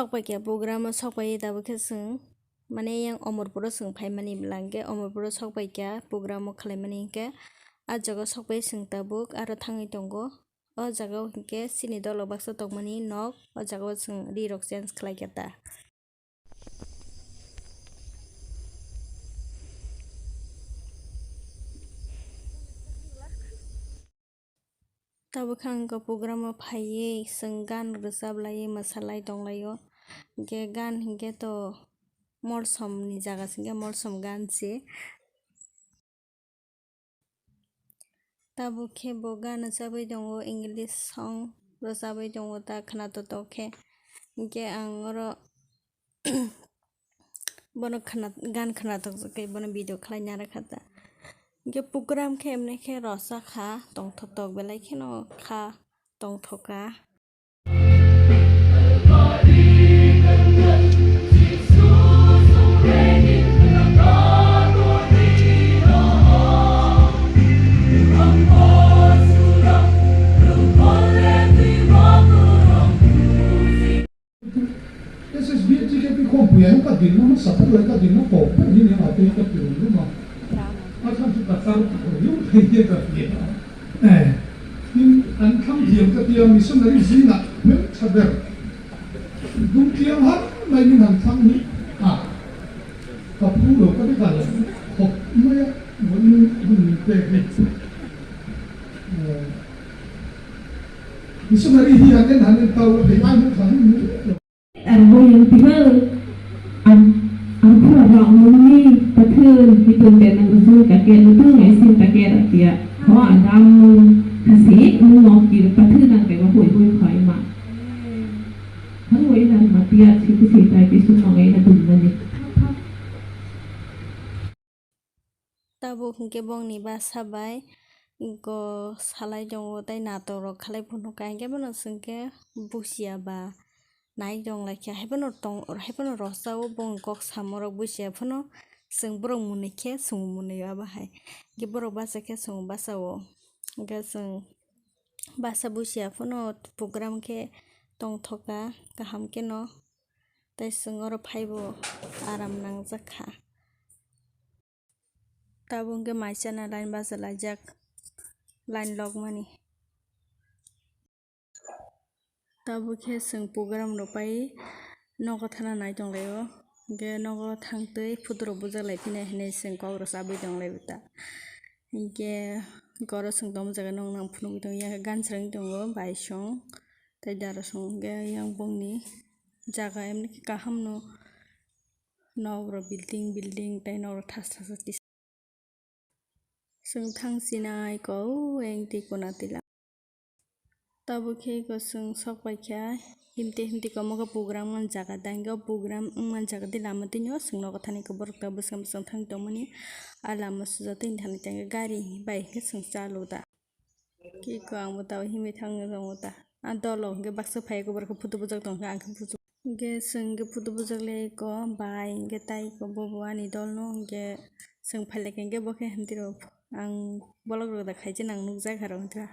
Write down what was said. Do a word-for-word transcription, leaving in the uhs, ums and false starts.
Sokpaikha program o sokpaiwi tabuk khe chwng, mane, yang Omorpuro chwng phaimani bwla hwnkhe Omorpuro sokpaikha program o khwlaimani hwnkhe, ah jaga o sokpai chwng tabuk aro thangwi tongo. O jaga o hwnkhe chini dolo baksa tongmani nok, o jaga o chwng ri rok change khlaikha ta. Tabuk khe ang khe program o phaiwi chwng gan rwchap laiwi mwsa lai tong lai o. Hwnkhe gan hwnkhe to molsom ni jaga se hwnkhe molsom gan se. Tabuk khe bo gan rwchabwi tongo, English song rwchabwi tongo ta khwnatok tok khe. Hwnkhe ang oro bono khwna-, gan khwnatok khe bono video khlai narwkha ta. Hwnkhe program khe emni khe rwchakha, tongthok tok belai kheno kha tongthok kha. S S B T K P ko buya ka din no sa pura ka din no ko pe ni ni ate ka tu no ma. A ka tu ka ta ko yo pe ye ka ye. Eh, in an kam diam ka dia missionary zina men saber. Dung tiang har lai ni han thang ni. Ah. Ka pu lo ka de ka la. Hok maya mo ni ni pe ni. Eh. Missionary hi hanen hanen tau hei ai huk hanen mu. Ar bo yang tinggal am am khura ba muni pathun hitung te nang sung ka ke lutung ai sin ka ke ratia. Ho agam mu kasi mu ngok ki pathun nang ke ba hoi hoi khoi ma. Hang wai nang ma tia si si tai pi sung ma ngai na dum na ni. Tabuk hwnkhe bongni basa bai go salai tongo tei natok rok khalai phunukha, hwnkhe bono chwngkhe busia ba nai tong laikha, haiphano tong, haiphano rwchao bongni kok samorok busia phano chwng borok mwnwi khe chwng mwnwio abo hai, hwnkhe borok bachakhe chwng bachao, hwnkhe chwng basa busia phano program khe tongthokha kaham kheno, tei chwng oro phaibo aram nangjakha. Tabuk hwnkhe mai chana line bachalaijak, line lokmani. Tabuk khe chwng program rok pai nogo thana nai tonglaio. Hwnkhe nogo thangtwi photo rok bujaklai phina hinwi chwng kok rok chabwi tonglaibo ta. Hwnkhe oro chwng tongma jaga noknang phunugwi tongo, yang khe gan swrangwi tongo, bai song tei dara song. Hwnkhe yang bongni jaga emni khe kaham no. Nok rok building building tei nok rok thas thas kisa. Chwng thang sinai ko eng twi kona twi lama. Tabuk khe ko chwng sok pai kha himte himte komo khe program wng jaga dang o program wng man jaga tei lama twi no chwng nogo thani khe borok ta bwskang bwskang thang tongmani a lama sujak tei thani tang gari bai khe chwng chalo da. Kiko ang bo tao himwi thangwi tongo ta. A dolo hwnkhe baksa phai khe borok khe photo bujak tongkha, ang khe photo. Hwnkhe chwng khe photo bujak le ko bai hwnkhe tai ko bobo ani dol no hwnkhe chwng phai lai khe hwnkhe bo khe hamtwi rw ang bolok rw da khai se nang nukjak aro hwnkhe